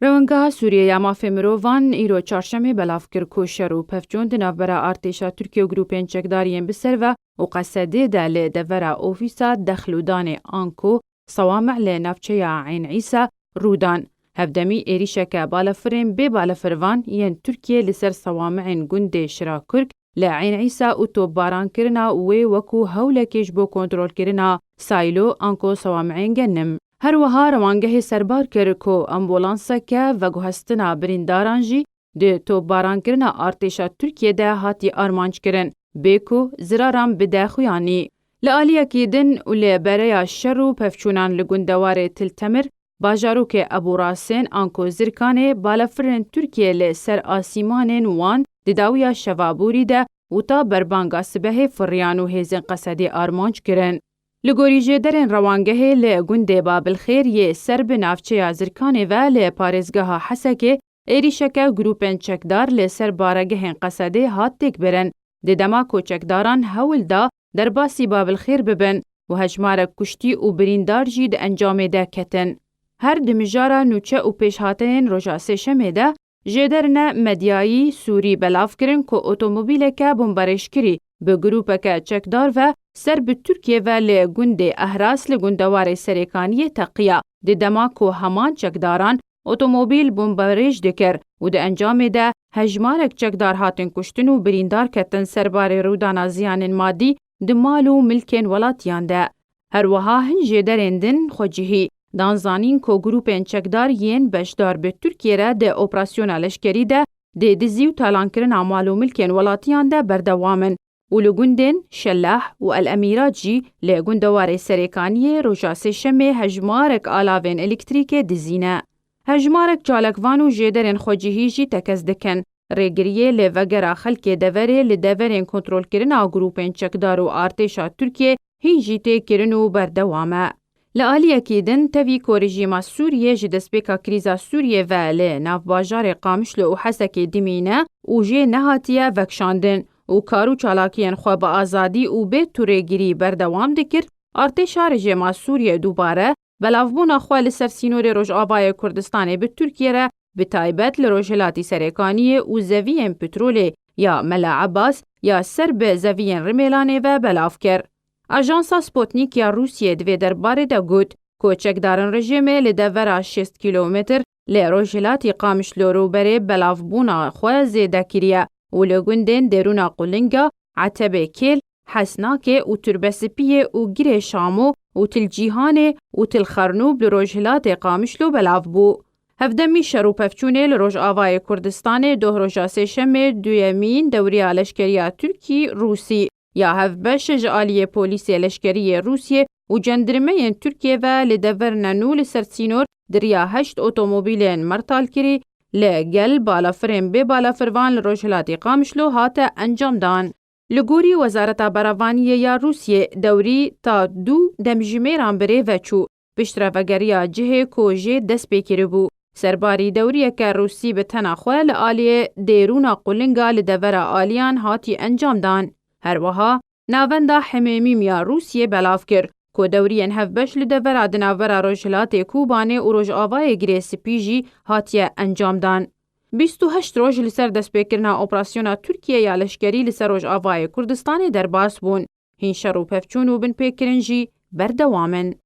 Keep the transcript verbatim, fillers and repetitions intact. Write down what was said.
Rewengeha Sûriyê ya Mafê Mirovan îro çarşemê belav kir ku şer û pevçûn di navbera artêşa Tirkiye û grûpên çekdar yên bi ser ve û Qesedê de li devera ofîsa dexlûdanê anku sewamih li navçeya Eyn Îsa rû dan. Hevdemî êrîşeke balafirên bê balafirvan yên Tirkiye li ser sewamihên gundê Şirakurk li Eyn Îsa û topbarankirina wê wekû hewlekê ji bo kontrolkirina sîlo anko sewamihên genim. Her wiha rewangehê serbar kir ku ambulanseke veguhestina birîndaran jî di topbarankirina artêşa Tirkiye de hatî armanckirin, bê ku ziraran bide xuyanî. Li aliyekî din û li bereya şer û pevçûnan li gundewarê Til Temir, bajarokê Ebû Rasên anko Zirkanê, balafirên Tirkiye li ser asîmanên wan di dawiya şeva borî de û ta berbanga sibehê firiyan û hêzên Qesedê armanc kirin. Li gorî jêderên rewangehê li gundê Babilxêr yê ser bi navçeya Zirkanê ve li parêzgeha Hesekê êrîşeke grûpên çekdar li ser baregehên Qesedê hat têkbirin. Di dema ku çekdaran hewl da derbasî Babilxêr bibin û hejmarek kuştî û birîndar jî di encamê de ketin. Her di mijara nûçe û pêşhatinên roja Sêşemê de jêderine medyayî Sûrî belav kirin ku otomobîleke bomberêjkirî bi grûpeke çekdar ve ser bi Tirkiye ve li gundê Ehras li gundewarê Serêkaniyê teqiya. Di dema ku heman çekdaran otomobîl bomberêj dikir û di encamê de hejmarek çekdar hatin kuştin û birîndar ketin, serbarê rûdana ziyanên madî di mal û milkên welatiyan de. Her wiha hin jêderên din xwecihî dan zanîn ku grûpên çekdar yên beşdar bi Tirkiye re di operasyona leşkerî de di dizî û talankirina mal û milkên welatiyan de berdewam in û li gundên Şelah û El Emîrat jî li gundewarê Serêkaniyê roja Sêşemê hejmarek alavên elektrîkê dizî ne. Hejmarek çalakvan û jêderên xwecihî jî tekez dikin. Rêgiriyê li vegera xelkê deverê li deverên kontrolkirina grûpên çekdar û artêşa Tirkiye hîn jî tê kirin û berdewam e. Li aliyekî din, tevî ku rejîma Sûriyê ji destpêka krîza Sûriyê ve li nav bajarê Qamişlo û Hesekê dimîne û jê nehatiye vekişandin û kar û çalakiyên xwe bi azadî û bê tûrêgirî berdewam dikir, artêşa rejîma Sûriyê dubare belavbûna xwe li ser sînorê Rojavayê Kurdistanê bi Tirkiye re, bi taybet li Rojhilatî Serêkaniyê û zeviyên petrolê ya Mela Ebas ya ser bi zeviyên Rimêlanê ve belav kir. Ajansa Sputnik ya Rûsiyê di vê derbarê de got ku çekdarên rejîmê li devera şêst kîlometr li rojhilatî Qamişlo rûberê belavbûna xwe zêde kiriye û li gundên Dêrûna Qulinga, Etebê Kêl, Hesnakê û Turbesipiyê û Girê Şamo û Til Cîhanê û Til Xernûb li rojhilatê Qamişlo belav bû. Hevdemî şer û pevçûnê li Rojavayê Kurdistanê doh roja Sêşemê duyemîn dewriya leşkeriya Tirkî-Rûsî ya hevbeş ji aliyê polîsê leşkerî yê Rûsiyê û cendirmeyên Tirkiyê ve li deverine nû li ser sînor di riya heşt otomobîlên mertalkirî li gel balafirên bê balafirvan li rojhilatî Qamişlo hate encamdan. Li gorî Wezareta Berevaniyê ya Rûsiyê, dewrî ta du demjimêran bi rê ve çû, piştre vegeriya cihê ku jê dest pê kiribû. Serbarî dewriyeke Rûsî bi tena xwe li aliyê Dêrûna Qulinga li devera aliyan hatî encamdan. Her wiha, Navenda Hemêmîm ya Rûsiyê belav kir ku dewriyên hevbeş li devera di navbera Rojhilatê Kobanê û Rojavayê Girê Spî jî hatiye encamdan. Bîst û heşt roj li ser destpêkirina operasyona Tirkiye ya leşkerî li ser Rojavayê Kurdistanê derbas bûn. Hîn şer û pevçûn û binpêkirin jî berdewam in.